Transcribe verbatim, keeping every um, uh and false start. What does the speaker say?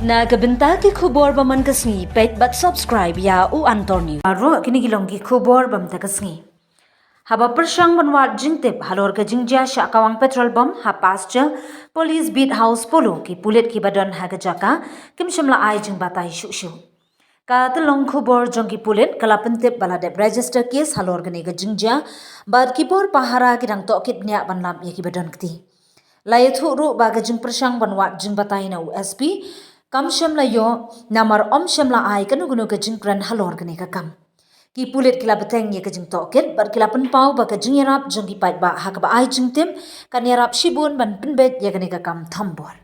Na ka bynta ki khubor ba man ka sngi, peit bad subscribe ïa U Antor News. Baroh kine ki long ki khubor ba man ka sngi. Haba pyrshang ban wad jingtip halor ka jingjia shah kawang petrol bomb ha Pasture Police Beat House Polo, ki pulit kiba don ha ka jaka kim shym la ai jingbatai shuh shuh. Ka tyllong khubor jong ki pulit ka la pyntip ba la dep register case halor kane ka jingjia, bad ki bor pahara ki dang tohkit bniah ban lap ïa kiba don kti. La ïathuh ruh ba ka jingpyrshang ban wad jingbatai na u S P kam shym la ïoh namar ym shym la ai kano kano ka jingkren halor kane ka kam. Ki pulit ki la bteng ïa ka jingtohkit bad ki la pynpaw ba ka jingïarap jong ki paidbah ha kaba ai jingtip kan ïarap shibun ban pynbeit ïa kane ka kam thombor.